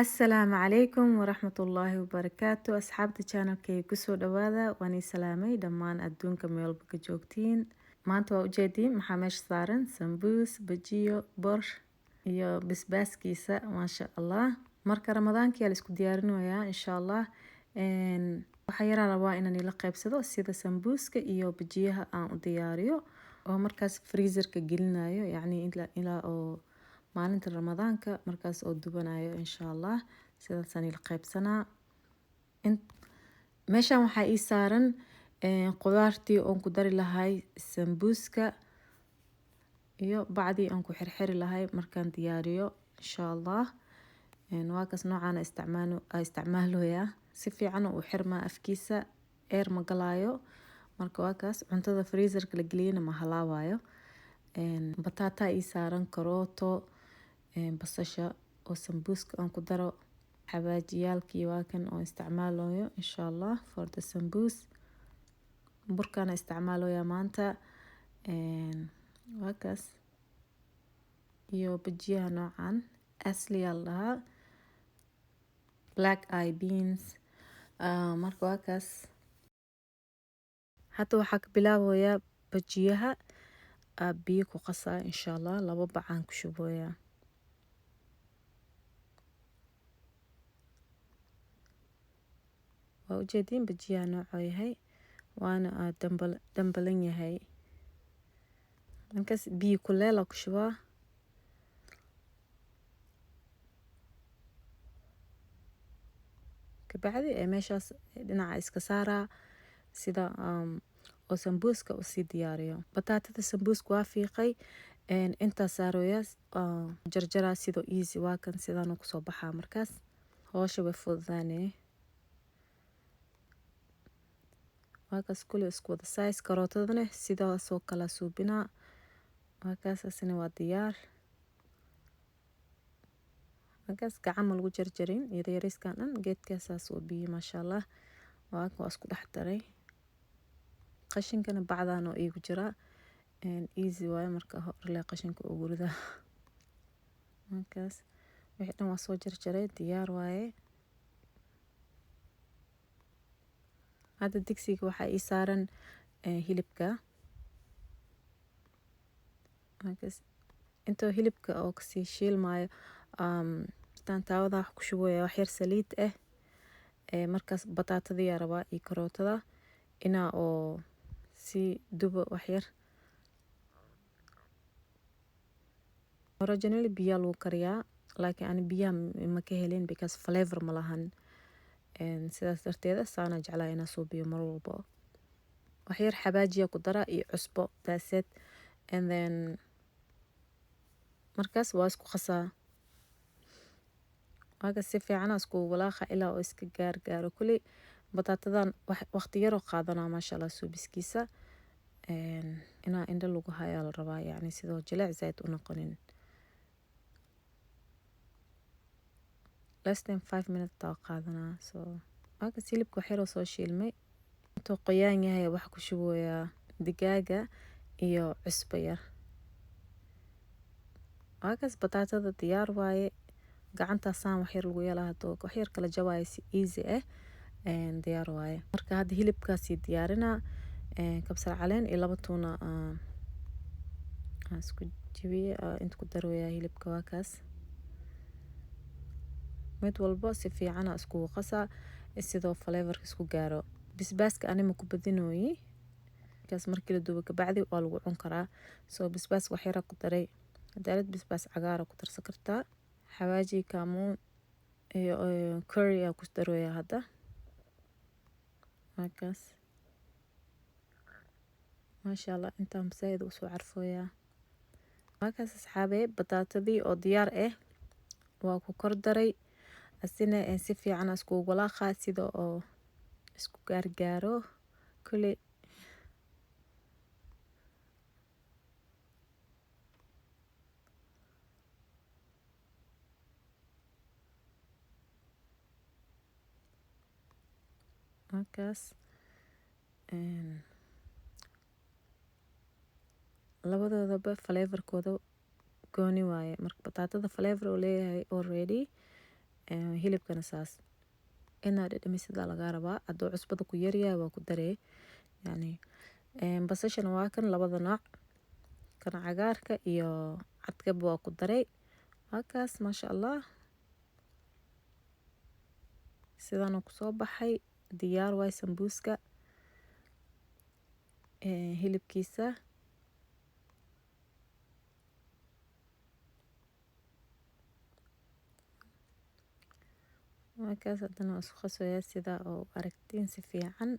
Asalaamu calaykum waraxmatullaahi wabarakaatu. Asxaabta channelkayga kusoo dhawaada. Waan ii salaamay dhammaan adduunka meel walba ka joogtiin. Maanta waa ujeediin maxaa meesha saaran: sambuus, bajiyo, bor iyo basbaaskiisa, maasha Allah. Marka Ramadaanka la isku diyaarinayaa, insha Allah. Waxaa yaraa rabaa inaan ila qaybsado sida sambuuska iyo bajiyaha aan u diyaariyo oo markaas freezerka gelinayo, yacni ilaa oo maalinta Ramadaanka markaas oo dubanayo, insha Allah. Sidaasaan ila qaybsanaa. Meeshan waxaa ii saaran qudaartii oon ku dari lahay sambuuska iyo bacdii aan ku xirxiri lahay markaan diyaariyo, insha Allah. Waa kaas noocaan isticmaaloyaa. Si fiican u xirmaa afkiisa, air ma galaayo. Marka waa kaas, cuntada freezerka la geliyana ma halaabayo. Bataata ii saaran, karooto, basasha oo sambuuska aan ku daro, xawaajiyaalkii waa kan oo isticmaalayo, insha Allah, for the sambuus. Burkaana isticmaaloyaa maanta, waa kaas, iyo bajiyaha noocan asli aa la dhahaa, black eye beans. Marka waa kaas. Hadda waxaa ka bilaabayaa bajiyaha, biyo ku qasaa, insha Allah. Labo bacaan ku shubayaa. Waa ujeediin bajiyaha noocoo yahay, waana dambalan yahay. Markaas biyo kuleel ku shubaa. Kabacdi ee meeshaas dhinaca iska saaraa sida oo sambuuska usii diyaariyo. Bataatada sambuuska waa fiiqay, intaa saarooya, jarjaraa sidoo easy. Waa kan, sidaan kusoo baxaa. Markaas howsha way fududaanee. Waa kaas, kuli isku wada size. Karootadana sidaasoo kala suubinaa. Waa kaas, asina waa diyaar. Markaas gacan ma lagu jarjarin yaryariiskan dhan, geedkaasaa suubiyey, maasha Allah. Waa waa isku dhex daray. Qashinkana bacdaan oo iigu jiraa, easy waaye. Marka horle qashinka ugu ridaa. Markaas wixii dhan waa soo jarjaray, diyaar waaye. Hadda digsiga waxaa ii saaran hilibka. Markaas intoo hilibka oo kasii shiilmaayo, taawada wax ku shubaya wax yar saliid ah. Markaas bataatadii yaa rabaa iyo karootada inaa oo sii dubo wax yar. Originally biyaa lagu kariyaa, laakiin ani biyaha ma ka helin because flavor ma lahan. Sidaas darteeda saana jeclaa inaa suubiyo mar walbo. Wax yar xawaajiya ku dara iyo cusbo, that's it. And then markaas waa isku qasaa. Waaga si fiican isku walaaqa ilaa oo iska gaargaaro. Kuley bataatadan waqti yaroo qaadanaa, maasha Allah, suubiskiisa. Inaa indho lagu hayaa la rabaa, yacni sidoo jileec zaid u noqonin. Less than 5 minutes taa qaadanaa. So waakas hilibka wax yaroo soo shiilmay. Intuu qoyaan yahay waxa ku shubayaa digaaga iyo cusbo yar. Waakaas bataatada diyaar waaye. Gacantaasaan wax yar lagu yeelaa, haduu wax yar kala jabaayo si easy ah, diyaar waaye. Marka hadda hilibkaasii diyaarinaa. Kabsar caleen iyo laba tuuna aan isku jebiyey inta ku darooyaa hilibka. Waa kaas, mid walbo si fiican iskugu qasaa sidoo flavorka isku gaaro. Basbaaska anima ku badinooyi kaas, markii la dubo kabacdi waa lagu cun karaa. So basbaas wax yara ku daray. Hadaalad basbaas cagaara ku darsan kartaa. Xawaaji, kaamuun iyo curry aa ku darooyaa hadda. Markaas maasha Allah, intaan zaaid usoo carfooyaa. Markaas asxaabey, bataatadii oo diyaar ah waa ku kor daray. Asina si fiican iskugu walaaqa sida oo isku gaargaaro kuley. Markaas labadoodaba flavorkooda gooni waaye. Marka bataatada flavor uu leeyahay already. Hilibkana saas inaad dhadhamisid lagaa rabaa. Hadduu cusbada ku yaryahay waa ku daree yani. Basashana waa kan labada nooc, kan cagaarka iyo cadkaba waa ku daray. Waa kaas, maasha Allah, sidaana kusoo baxay. Diyaar waay sambuuska hilibkiisa. Markaas haddana waa isku qasoyaa sida oo aragtiin si fiican.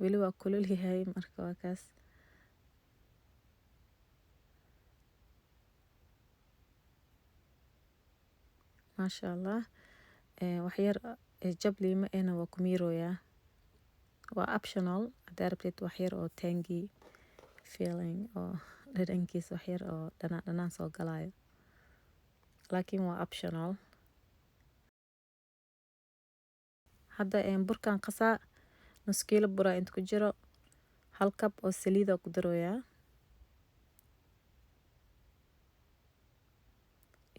Weli waa kulul yahay, marka waa kaas. Maasha Allah, waxyar jab liima ehna waa ku miirooyaa. Waa optional haddaa rabtid waxyar oo tangy feeling oo dhadhankiisa waxyar oo dhanaan dhanaan soo galayo, laakiin waa optional. Hadda burkan qasaa. Nus kiilo buraa inta ku jiro, hal kab oo saliida ku darooyaa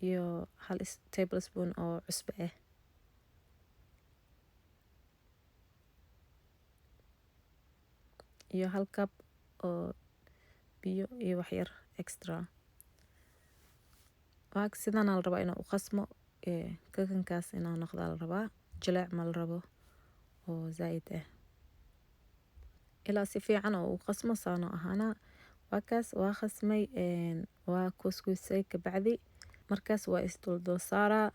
iyo 1 tablespoon oo cusbo ah iyo 1 kab oo biyo iyo waxyar extra. Waa sidaana la rabaa inuu u qasmo. Kakankaas inuu noqdaa la rabaa, jileec ma la rabo oo zaaid ah. Ilaa si fiican oo u qasmo saano ahaana. Waa kaas, waa khasmay, waa kuuskuusay. Kabacdi markaas waa isduldul saaraa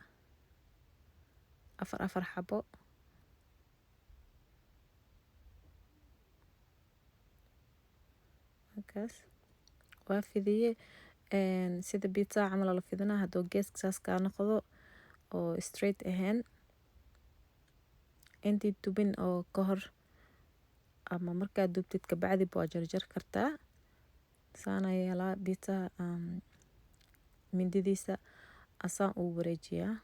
afar afar xabo. Markaas waa fidiye sida pizza camal la fidinaa. Hadduu geeska saas kaa noqdo oo straight ahayn, intii dubin oo ka hor ama markaad dubtid kabacdi waa jarjar kartaa. Saana yeelaa pizza, mindidiisa asaan uu wareejiyaa.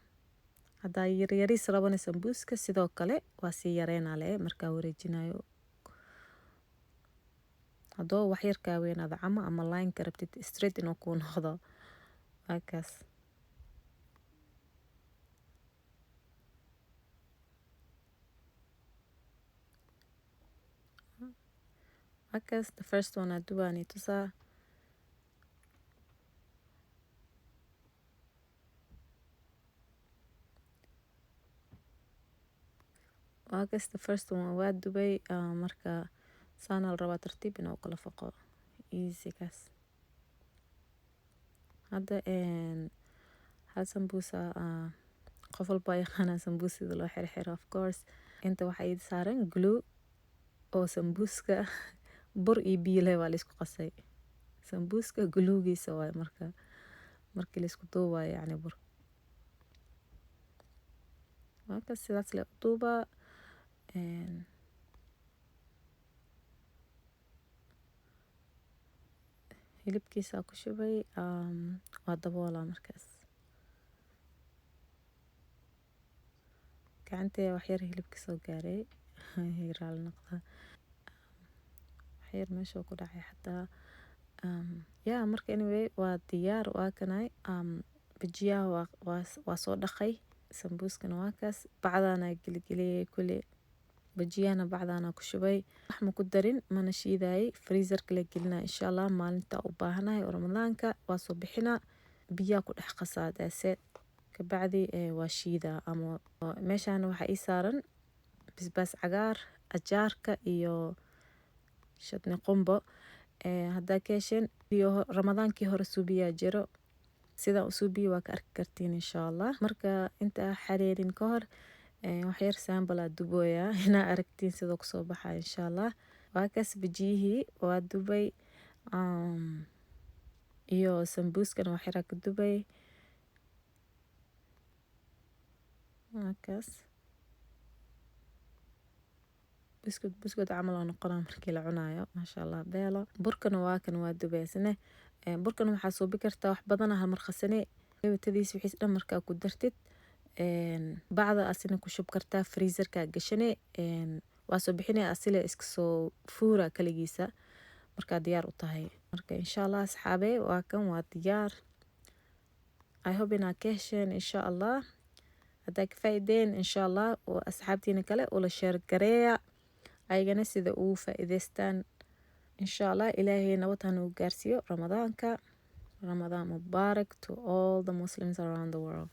Haddaa yaryariis rabana sambuuska sidoo kale waa sii yareynaa le markaa wareejinayo. Haddoo wax yar kaa weynaado cama ama line-ka rabtid straight inuu kuu noqdo, waa kaas. Waa kaas, the first one aa dubaani tusaa. Waa kaas, the first one waa dubay. Marka saana la rabaa tartiib inuu kala foqo, easy kaas. Hadda hal sambuusa, qof walba yaqaanaa sambuus sida loo xirxiro, of course. Inta waxaa ii saaran glue oo sambuuska bur iyo biyo leh waa la isku qasay. Sambuuska gluegiisa waaye. Marka markii la isku duubayo yacni bur, waa sidaas le u duubaa. Hilibkiisa ku shubay, waa daboolaa. Markaas gacantee wax yar hilibka soo gaaray, raali noqda, waxyar meesha ku dhacay xataa. Ya, marka anyway waa diyaar, waa kanay. Bajiyaha waa soo dhaqay. Sambuuskana waa kaas, bacdaana geligeliyay kuli. Bajiyahana bacdaana ku shubay, wax ma ku darin, mana shiidayay. Freezerka la gelinaa insha Allah. Maalinta u baahanahay oo Ramadaanka waa soo bixinaa, biyaa ku dhex qasaa daase, kabacdi waa shiidaa. Ama meeshaan waxaa ii saaran basbaas cagaar, ajaarka iyo shatni qumbo. Haddaa ka hesheen iyo Ramadaankii hore suubiyaa jiro, sidaan u suubiyo waa ka arki kartiin insha Allah. Marka inta xareerin ka hor waxyar sample aa dubooyaa inaa aragtiin sidoo kusoo baxaa insha Allah. Waa kaas, bajiyihii waa dubay iyo sambuuskana waxyaraa ka dubay. Waa kaas, buskud buskud camal oo noqonaa markii la cunaayo, maasha Allah. Beelo burkana waa kan, waa dubay isne. Burkana waxaa suubi kartaa wax badana hal mar khasane, watadiisa wixiis dhan markaa ku dartid, bacda asina ku shub kartaa, freezerka gashane, waa soo bixinaya asile iska soo fuura kaligiisa markaa diyaar u tahay. Marka insha Allah asxaabe, waa kan, waa diyaar. I hope inaad ka hesheen, insha Allah. Haddaa ka faa'iideen, insha Allah, oo asxaabtiina kale ula share gareeya ayagana sida ugu faa'iideystaan, insha Allah. Ilaahay nabad ha nagu gaarsiiyo Ramadaanka. Ramadan Mubarak to all the Muslims around the world.